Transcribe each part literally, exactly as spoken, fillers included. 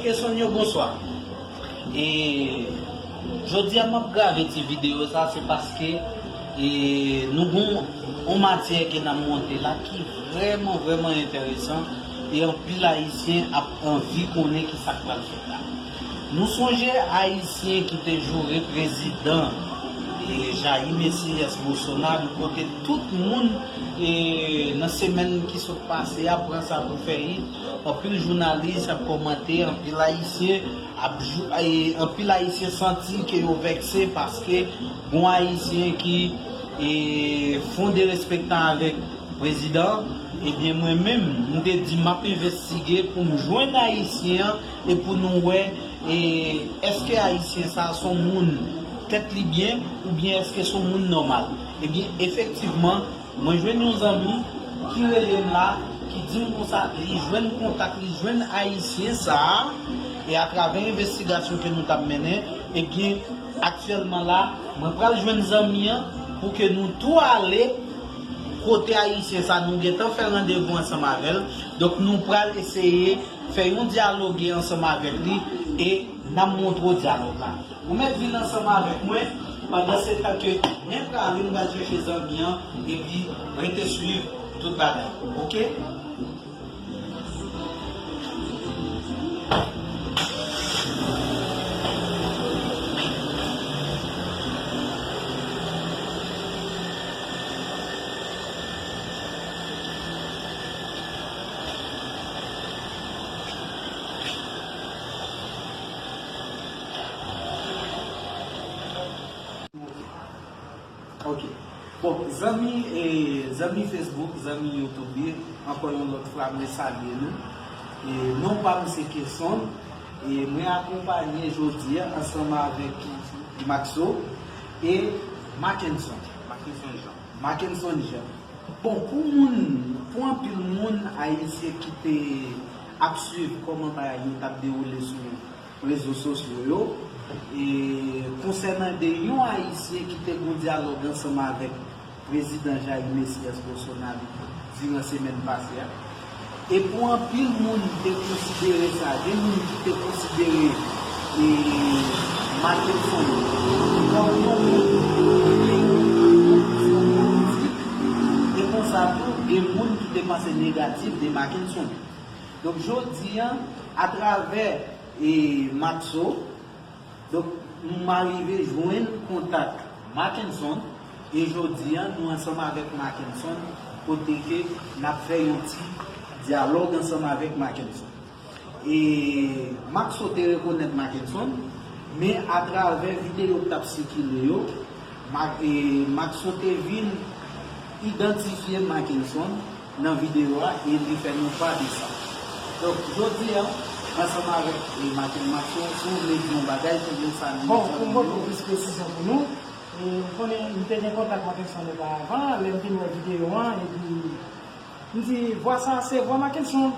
Kesonn yo, bonswa. E jodi a m ap grave ti videyo sa, se paske e nou gon yon matyè ke n ap monte la ki vrèman, vrèman enteresan, e anpil Ayisyen ap anvi konnen ki sa k pral fèt la. Nou sonje Ayisyen ki te joure prezidan e Jair Messias Bolsonaro, kote tout moun e nan semèn ki sot pase a pran sa pou fè hit, anpil jounalis ap kòmante, anpil Ayisyen ap jou-, e, anpil Ayisyen santi ke yo vèkse paske gon Ayisyen ki e fè yon derespektan avèk prezidan an. Ebyen, mwen menm, m te di m ap envestige pou m jwenn Ayisyen an e pou nou wè e èske Ayisyen sa a se yon moun tèt li byen oubyen èske se yon moun nòmal. Ebyen, efektivman, mwen jwenn yon zanmi ki rele m la, ki di m konsa, li jwenn kontak, li jwenn Ayisyen sa a, e atravè envestigasyon ke nou t ap mennen, ebyen, aktyèlman la, mwen pral jwenn zanmi an pou ke nou tou ale kote Ayisyen sa a, nou gentan fè randevou ansanm avè l. Donk, nou pral eseye fè yon dyaloge ansanm avèk li e n ap montre w dyalòg la. Ou mèt vin ansanm avèk mwen, pandan se tan ke mwen prale, m pral chèche zanmi an, epi rete swiv tout bagay, oke? Ok. Bon, zanmi, e, zanmi Facebook, zanmi YouTube, ankò yon lòt fwa, mwen salye nou. E, non pa m se Kesonn, e mwen akonpaye jodi a ansanm avèk Maxo e Mackenson. Mackenson Jean. Mackenson Jean. Bon, pou moun, pou anpil moun ayisyen ki te ap swiv kòman bagay yo t ap dewoule sou rezo sosyo yo, e konsènan de yon ayisyen ki te gon dyalòg ansanm avèk prezidan Jair Messias Bolsonaro diran semèn pase a. E pou anpil moun te konsidere sa, gen moun ki te konsidere e Mackenson kòm yon moun ki te yon politik, e konsa tou gen moun ki te panse negatif de Mackenson. Donk, jodi a, atravè e Maxo, donk, m arive jwenn kontak Mackenson, e jodi a, nou ansanm avèk Mackenson, kote ke n ap fè yon ti dyalòg ansanm avèk Mackenson. E Maxo te rekonèt Mackenson, men atravè videyo k t ap sikile yo, Ma-, e Maxo te vin idantifye Mackenson nan videyo a e li fè nou pa de sa. Donk, jodi a, ansanm avèk, e, Macken Maxo, si w vle di yon bagay, si w vle salye zanmi yo. Bon, pou m pote plis presizyon pou nou, e, ou konnen, m te gen kontak Mackenson oparavan, lè m te wè videyo a, epi m di, vwa sa, se vwa Mackenson.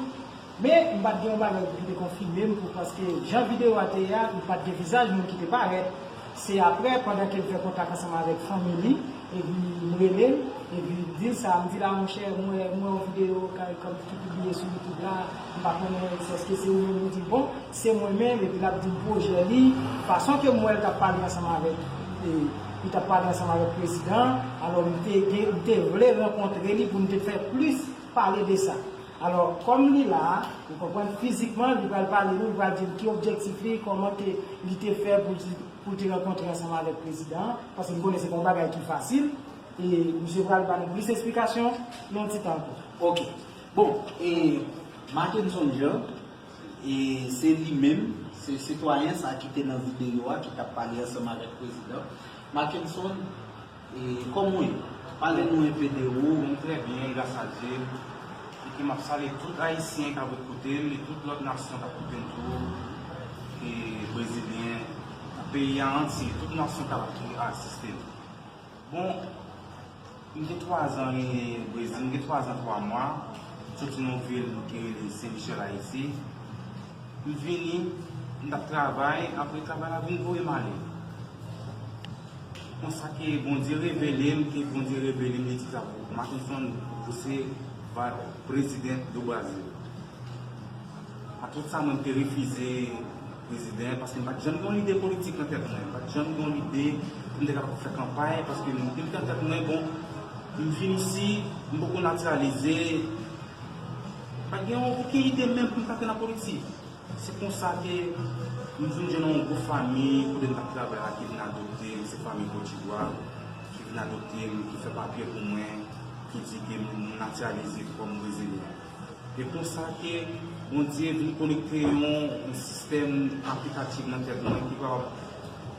Men, m pa t gen yon bagay ki te konfime m pou, paske jan videyo a te ye a, li pa t gen vizaj moun ki te parèt. Se aprè, pandan ke l fè kontak ansanm avèk fanmi li, epi m rele l, epi l di l sa, m di l, a monchè, m wè, m wè yon videyo ka, ka, ki pibliye sou YouTube la, m pa konnen èske se ou menm, m di l, bon, se mwen menm, epi l ap di m pwojè li, fason ke m wè l t ap pale ansanm avèk, e, li t ap pale ansanm avèk prezidan an, alò m te gen, m te vle rankontre li pou n te fè plis pale de sa. Alò, kòm li la a, ou konprann, fizikman, li pral pale nou, li pral di n ki objektif li, kòman ke li te fè pou l, pou l te rankontre ansanm avèk prezidan an, paske m konnen se pa yon bagay ki fasil, e misye pral ba nou plis esplikasyon nan yon ti tan ankò. Ok. Bon, e Mackenson Jean, e se li menm, se sitwayen sa ki te nan videyo a, ki t ap pale ansanm avèk prezidan. Mackenson, e kòman w ye? Pale nou enpe de ou. Mwen trè byen, gras a Dye. Epi m ap salye tout Ayisyen k ap koute m e tout lòt nasyon k ap koute m tou. E Brezilyen, peyi a antye, tout nasyon k ap, ki asiste m. Bon, m gen twa zan Brezil, m gen twa zan twa mwa, m soti nan yon vil ki rele Sen Michèl, Ayiti. M vini, m t ap travay, apre travay la vin voye m ale. Konsa ke Bondye revele m, ke Bondye revele m, li di sa pou Mackenson, você vai presidente do Brasil. Tout sa mwen te refize prezidan, paske m pa t janm gen yon lide politik nan tèt mwen. M pa t janm gen yon lide pou m te kapab fè kanpay, paske m te met nan tèt mwen, bon, m vin isi, m poko natiralize, pa t gen yon okenn ide menm pou m t antre nan politik. Se konsa ke m vin jwenn yon gwoup fanmi kote m t ap travay la ki vin adopte m, se fanmi Kotdivwa ki vin adopte m, ki fè papye pou mwen, ki di ke m natiralize kòm brezilyen. E konsa ke Bondye vin konekte yon, yon sistèm aplikatif nan tèt mwen ki kapab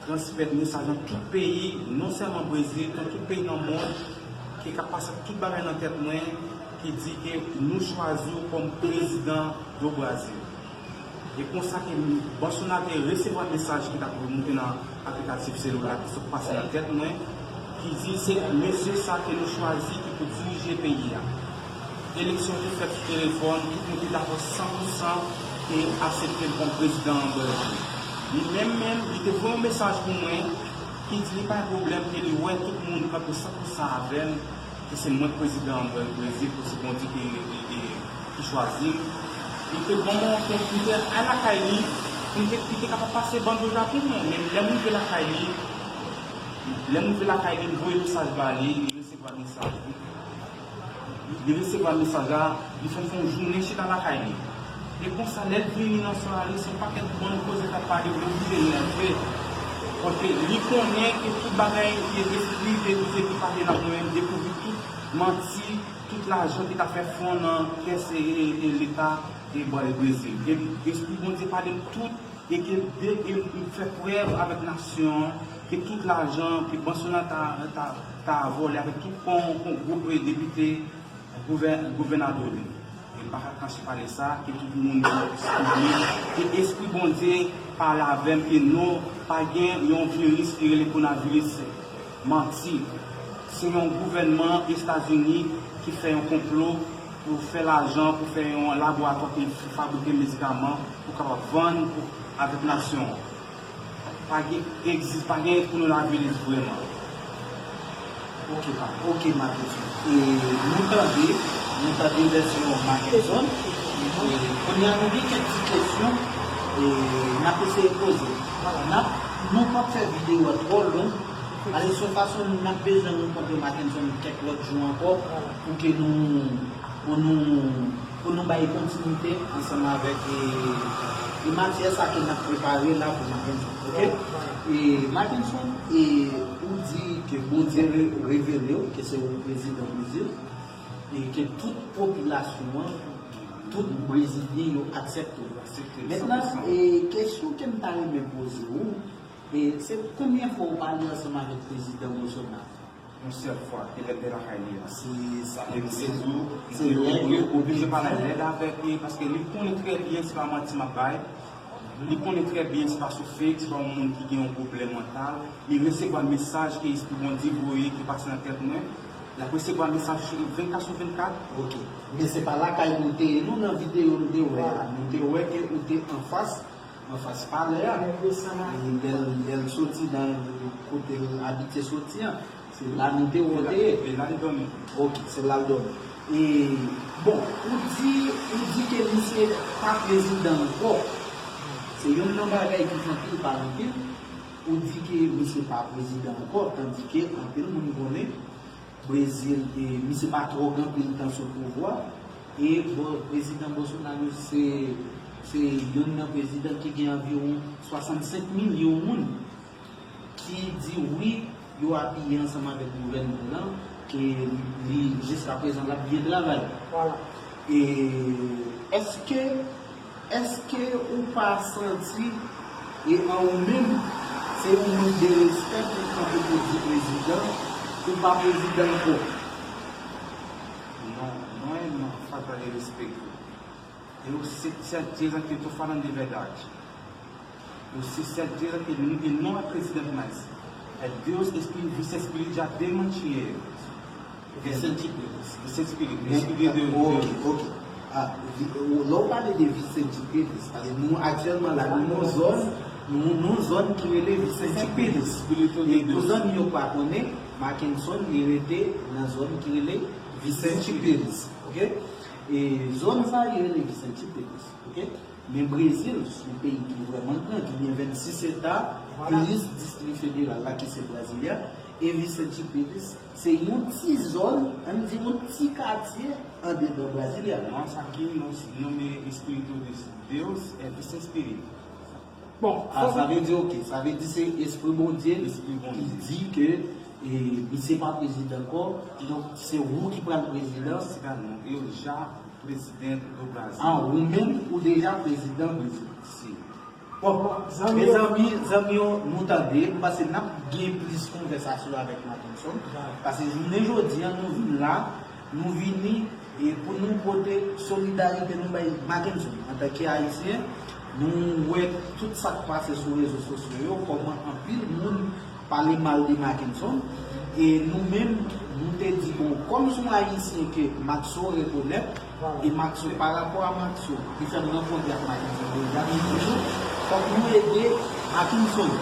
transmèt mesaj nan tout peyi, non sèlman Brezil, nan tout peyi nan mond, ki ka pase tout bagay nan tèt mwen, ki di ke nou chwazi w kòm prezidan do Brazil. E konsa ke Bolsonaro te resevwa mesaj ki t ap remonte nan aplikatif selila ki sot pase nan tèt mwen, ki di se mesye sa ke nou chwazi ki pou dirije peyi a. Eleksyon te fèt sou telefòn, tout moun te dakò san pou san e aksepte l kòm prezidan an Brezil. Li menm menm, li te voye yon mesaj pou mwen ki di li pa gen pwoblèm ke li wè tout moun kanpe san pou san avè m, ke se mwen k prezidan an Brezil, ke se Bondye ki, ki, ki, ki chwazi m. Li te ban mwen yon konpitè al lakay li, pou m te, li te kapab pase bando a pou mwen. Men lè m rive lakay li, lè m rive lakay li, m voye mesaj ba li, li resevwa mesaj li. Li resevwa mesaj la, li fè m fè yon jounen chita lakay li. E konsa, lè l vini nan swa li, se yon pakèt bann koze k ap pale, yo vide li antre. Paske li konnen ke tout bagay, e, espri de Bondye ki pale la pou mwen, dekouvri tout manti, tout lajan ki ta fè fon nan kès e, e, e Leta e Brezil. E Espri Bondye pale m tout e ke de, e, e fè prèv avèk nasyon an ke tout lajan ke Bolsonaro ta, ta, ta vòlè avèk tout kon, kon gwoup depite, gouvè-, gouvènadò li. E m pa ka kache pale sa, ke tout moun kouvri, ke Espri Bondye pale avè m, ke non, pa gen yon viris ki rele kowonaviris. Manti. Se yon gouvènman Etazini ki fè yon konplo pou fè lajan, pou fè yon laboratwa ki fabrike medikaman pou kapab vann pou, avèk nasyon an. Pa gen egzis, pa gen kowonaviris vrèman. Ok, pa, ok, Makenson. E nou tande, nou tande vèsyon Makenson. E kounye a nou gen kèk ti kesyon e n ap eseye poze. N ap, nou p ap fè videyo a twò long. Ale, se yon fason n ap bezwen rankontre Makenson kèk lòt jou ankò pou ke nou, pou nou, pou nou bay kontinite ansanm avèk e, e matyè sa ke n ap prepare la pou Makenson, ok? E Makenson, e ou di ke Bondye re-, revele w ke se ou prezidan Brezil e ke tout popilasyon an, tout Brezilyen yo aksepte w. Mentnan, e kesyon ke m ta renmen poze w, e se konbyen fwa ou pale ansanm avèk prezidan Bolsonaro? Yon sèl fwa, te lè m te lakay li a. Se sa. E m sezi, se lè ke ou oblije pale lèd avèk li, paske li konnen trè byen se pa manti m ap bay. Li konnen trè byen se pa sou fake, se pa yon moun ki gen yon pwoblèm mantal. Li resevwa mesaj ke Espri Bondye voye ki pase nan tèt mwen. L ap resevwa mesaj vennkat sou vennkat. Ok. Men se pa lakay nou te ye, non, nan videyo nou te wè a. Nou te wè ke ou te anfas anfas palè a. E lè l, lè l soti nan kote l abitye soti an, se la nou te wè w te ye. E la l dòmi. Ok, se la l dòmi. E, bon, ou di, ou di ke misye pa prezidan ankò. Se youn nan bagay ki fè anpil pale anpil. Ou di ke misye pa prezidan ankò, tandike anpil moun konnen Brezil, e misye pa twò gen anpil tan sou pouvwa. E bon, prezidan Bolsonaro se, se youn nan prezidan ki gen anviwon swasannsenk milyon moun ki di wi, yo apiye ansanm avèk gouvènman lan, ke li, jiskaprezan, l ap byen travay. Vwala. E èske Èske ou pa santi, e an ou menm, se yon mank de respè pou w kanpe pou w di prezidan, ou pa prezidan ankò? Non, mwen, non, falta de respe. E ou se, se dizer que eu tô falando de verdade. Eu se, se dizer que ele não é presidente mais. É Deus, Espírito, Vise Espírito já demantia ele. Vicente Pires. Vicente Pires. Espírito de Deus. Ok, ok. Ah, lè w pale de Vicente Pires, paske nou aktyèlman la, nou nan zòn, nou nan zòn ki rele Vicente Pires. E pou zanmi yo pa konnen, Mackenson, li rete nan zòn ki rele Vicente Pires. Ok? E zòn sa, li rele Vicente Pires. Ok? Men Brezil, se yon peyi ki vrèman gran, ki gen vennsis eta, plis distri federal la ki se Brasilia, e Vicente Pires, se yon ti zòn, ann di yon ti katye andedan Brasilia. Nós aqui nos nome Espírito de Deus é Vicente Pires. Bon, ah, sa vle di, ok, sa vle di se Espri Bondye ki di ke, e, misye pa prezidan ankò, donk se ou ki pral prezidan. Cidadão, eu já presidente do Brasil. Ah, ou menm ou deja prezidan Brezil. Si. Bon, zanmi yo, zanmi yo, nou tande, m panse n ap gen plis konvèsasyon avèk Mackenson. Paske jounen jodi a, nou vin la, nou vini e pou nou pote solidarite nou bay Mackenson. Antanke Ayisyen, nou wè tout sa k pase sou rezo sosyo yo, kòman anpil moun pale mal de Mackenson. E nou menm, nou te di, bon, kòm se yon Ayisyen ke Maxo rekonèt, e Maxo, pa rapò a Maxo, li fè n rankontre ak Mackenson. Donk, nou di nou, fòk nou ede Mackenson.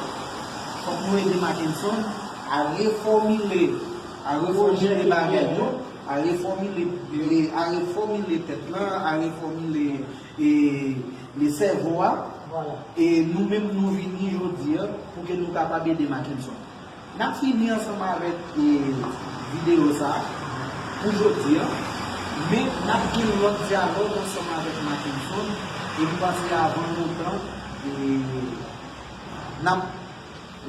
Fòk nou ede Mackenson a refòmile, a refòmile bagay yo, a refòmile, e, a refòmile tèt lan, a refòmile, e, le sèvo a. E nou menm, nou vini jodi a pou ke nou kapab ede Mackenson. N ap fini ansanm avèk, e, videyo sa a pou jodi a, men n ap gen lòt dyalòg ansanm avèk Mackenson, e m panse avan lontan, e, n ap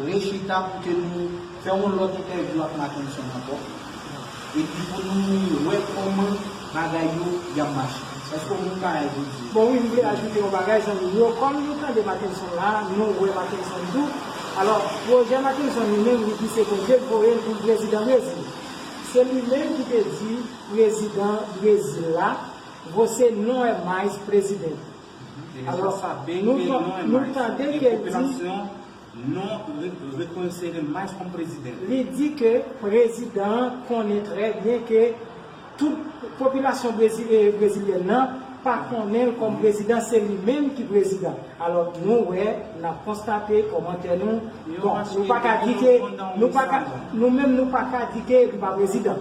rechita pou ke nou fè yon lòt entèvyou ak Mackenson ankò. Epi pou nou wè kòman bagay yo y ap mache. Èske w gen yon bagay pou di? Bon, wi, m vle ajoute yon bagay, zanmi m yo. Kòm nou tande Mackenson la, nou wè Mackenson tou. Alò, pwojè Mackenson li menm, li di se pou Bondye voye l pou l prezidan Brezil. Se li menm ki te di prezidan Brezil la, você não é mais presidente. Alò, nou, nou tande ke l di, non re- reconhecer ele mais como presidente. Li di ke prezidan an konnen trè byen ke tout popilasyon brezi- eh, brezilyèn nan pa konnen l kòm prezidan, se li menm ki prezidan. Alò, nou wè, n ap konstate kòmantè nou. Bon, nou pa ka di ke, nou pa ka, nou menm nou pa ka di ke li pa prezidan.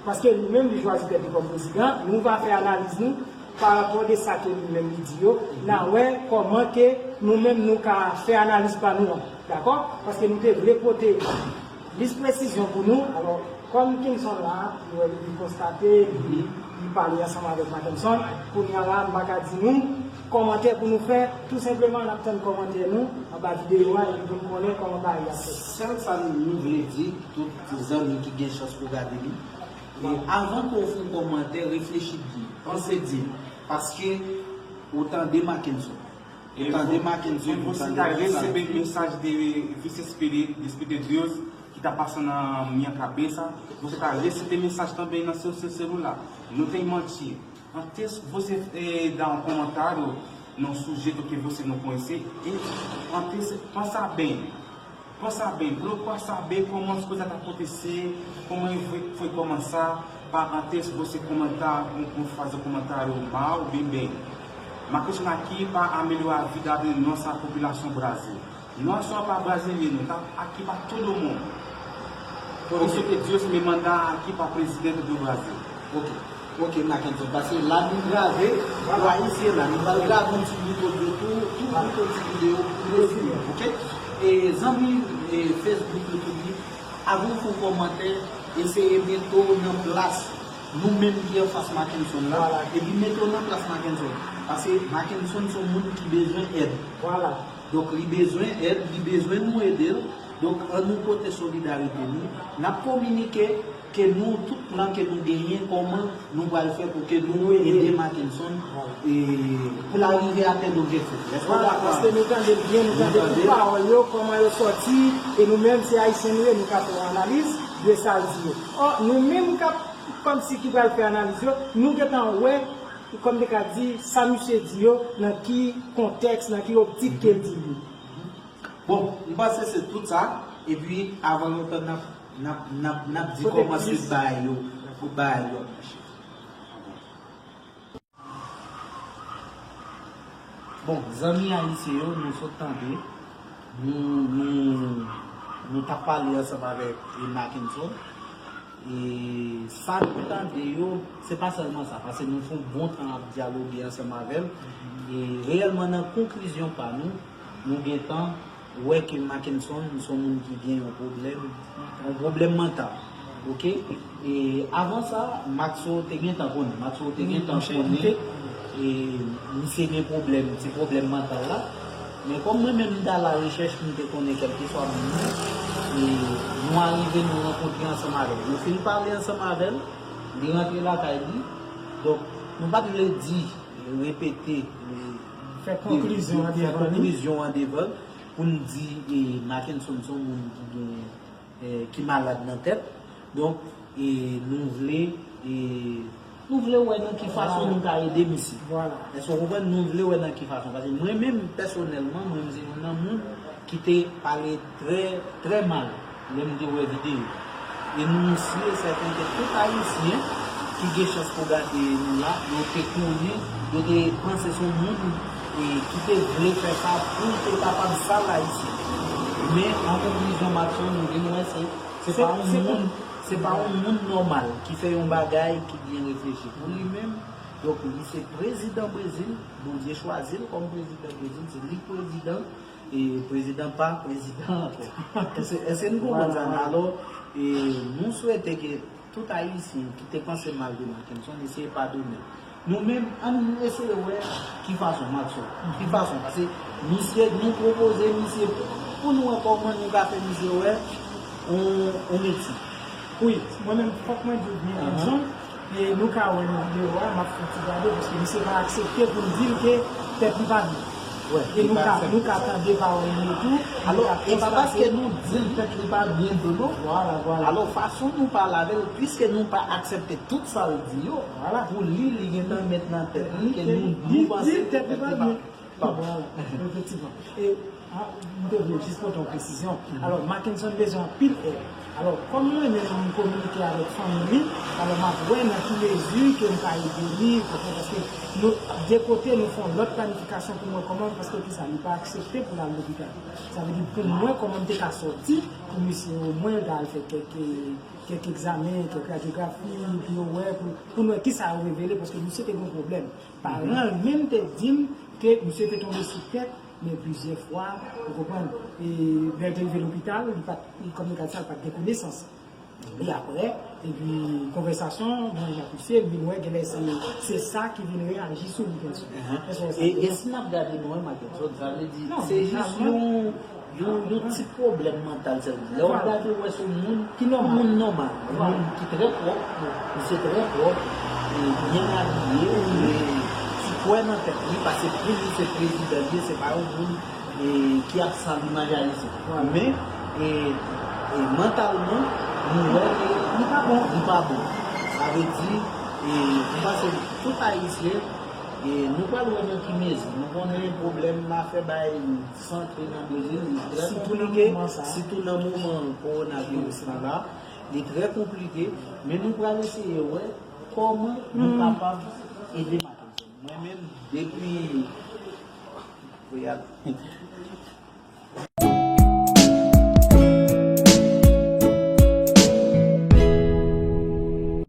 Paske li menm li chwazi tèt li kòm prezidan, nou va fè analiz nou pa rapò de sa ke li menm li di yo, n a wè kòman ke nou menm nou ka fè analiz pa nou an, dakò? Paske nou te vle pote plis presizyon pou nou. Alò, kòm Kenson la, nou wè li konstate, li, li pale ansanm avèk Mackenson, kounye a la, m pa ka di nou kòmantè pou nou fè, tou senpleman, n ap tann kòmantè nou anba videyo a, epi pou n konnen kòman bagay la fèt. Sèl sa nou vle di, tout zanmi ki gen chans pou gade li, e avan ke w fè yon kòmantè, reflechi byen, panse byen, paske ou tande Mackenson. Ou tande Mackenson, ou tande mesaj. Você está recebendo mensagem de Vicente Pires, de Espírito de Deus, que está passando na minha cabeça. Você está recebendo mensagem também no seu, seu celular. Não tem mentira. Antes você eh, dar um comentário num sujeito que você não conhece, e antes pensa bem. Pensa bem, procura saber como as coisas estão a acontecer, como foi, foi começar, para antes você comentar, um, um, fazer um comentário mal, bem, bem. Uma questão aqui para melhorar a vida da nossa população Brasil. Não só para brasileiro, tá? Aqui para todo mundo. Por isso que Deus me manda aqui para presidente do Brasil. Ok. Ok, Mackenson, paske la nou grave, pou Ayisyen la, nou pral grave yon ti bout odyo tou, tou bout yon ti videyo pou Brezil, ok? E zanmi e Facebook yo tou di, avan w fè yon kòmantè, eseye mete w nan plas nou menm ki anfas Mackenson la, epi mete w nan plas Mackenson. Paske Mackenson se yon moun ki bezwen èd. Donk, li bezwen èd, li bezwen nou ede l. Donk, ann nou pote solidarite nou. N ap kominike ke nou, tout plan ke nou genyen, kòman nou pral fè pou ke nou ede Mackenson, e, pou l arive atenn objektif li. Èske w dakò avè m? Paske nou tande l byen, nou tande tout pawòl yo, kòman yo sòti, e nou menm, se Ayisyen nou ye, nou ka fè yon analiz de sa l di yo. Ò, nou menm k ap kòmsi ki pral fè analiz yo, nou gentan wè, kòm te ka di, sa misye di yo, nan ki kontèks, nan ki optik ke l di l yo. Bon, m panse se tout sa. Epi, avan lontan, n ap, n ap, n ap, n ap di kòman swit bagay yo, pou bagay yo ap mache. Bon, zanmi ayisyen yo, nou sot tande, nou, nou, nou t ap pale ansanm avèk, e, Mackenson. E sa nou tande yo, se pa sèlman sa, paske nou fè yon bon tan ap dyaloge ansanm avè l. E reyèlman, nan konklizyon pa nou, nou gentan wè ke Mackenson se yon moun ki gen yon pwoblèm, yon pwoblèm mantal. Oke? E avan sa, Maxo te gentan konnen. Maxo te gentan konnen. E misye gen pwoblèm, ti pwoblèm mantal la. Men kòm mwen menm m t al a rechèch, m te konnen kèlkeswa moun nan, e nou arive nou rankontre ansanm avè l. Nou fin pale ansanm avè l, li rantre lakay li. Donk, nou pa t vle di, repete, e, fè konklizyon an devan li pou n di, e, Mackenson se yon moun ki gen, e, ki malad nan tèt. Donk, e, nou vle, e, nou vle wè nan ki fason nou ka ede misye. Èske w konprann? Nou vle wè nan ki fason. Paske mwen menm, pèsonèlman, mwen, m se youn nan moun ki te pale trè, trè mal lè m te wè videyo. E nou si e sèten ke tout Ayisyen ki gen chans pou gade nou la, yo te konnen, yo te panse se yon moun, e, ki te vle fè sa pou l te kapab sal Ayisyen. Men, an konklizyon, Maxo, nou vin wè se, se pa yon moun, se pa yon moun nòmal ki fè yon bagay ki byen reflechi pou li menm. Donk, li se prezidan Brezil, Bondye chwazi l kòm prezidan Brezil, se li k prezidan, e prezidan pa prezidan ankò. Èske, èske nou konprann sa? Alò, e, nou swete ke tout Ayisyen ki te panse mal de Mackenson eseye padone l. Nou menm, ann eseye wè ki fason, Maxo, ki fason, paske misye, nou pwopoze misye pou, pou nou wè kòman nou ka fè misye wè on, on metye. Wi, mwen menm, fòk mwen di w byen, Edson, e nou ka wè nan videyo a, m ap fè yon ti gade, paske misye pa aksepte pou n di l ke tèt li pa byen. E nou ka, nou ka tande pawòl li tou. Alò, e pa paske nou di l tèt li pa byen tou non. Vwala, vwala. Alò, fason nou pale avè l, piske nou pa aksepte tout sa l di yo, pou li, li gentan met nan tèt li ke nou, nou panse tèt li pa byen. Vwala, efektivman. E, a, m te vle jis pote yon presizyon. Alò, Mackenson bezwen anpil èd. Alò, kòm mwen menm m kominike avèk fanmi li, alò m ap wè nan ki mezi ke m ka ede li, konprann, paske nou, de kote, nou fè yon lòt planifikasyon pou mwen kòman, paske kisa, li pa aksepte pou l al lopital. Sa vle di, pou mwen, kòman m te ka sòti, pou misye omwen l ta al fè kèk, kèk egzamen, kèk radyografi, pou yo wè, pou, pou nou wè kisa yo revele, paske misye te gen yon pwoblèm. Paran l menm te di m ke misye te tonbe sou tèt, men plizyè fwa, ou konprann, e lè l te rive lopital, li pa t, li, kòm yo ka di sa, li pa t gen konesans. E apre, epi konvèsasyon, mwen ak misye, m vin wè genlè se, se sa ki vin reyaji sou li konsa. Èske w wè sa? E, e si n ap gade nou menm ak zòt, sa vle di, se jis yon, yon, yon ti pwoblèm mantal sèlman. Lè w gade, w wè se yon moun ki nòmal, moun nòmal, yon moun ki trè pwòp, misye trè pwòp, e byen abiye, e ti kwè nan tèt li, paske pou li se prezidan li ye, se pa yon moun, e ki ap sal imaj Ayisyen. Men, e, e mantalman, nou wè ke li pa bon, li pa bon. Sa vle di, e, m panse tout Ayisyen, e nou pral wè nan ki mezi. Nou konnen pwoblèm afè bay santre nan Brezil, li trè konplike, sitou nan moman kowonaviris lan la, li trè konplike, men nou pral eseye wè kòman nou kapab ede Mackenson. Mwen menm, depi,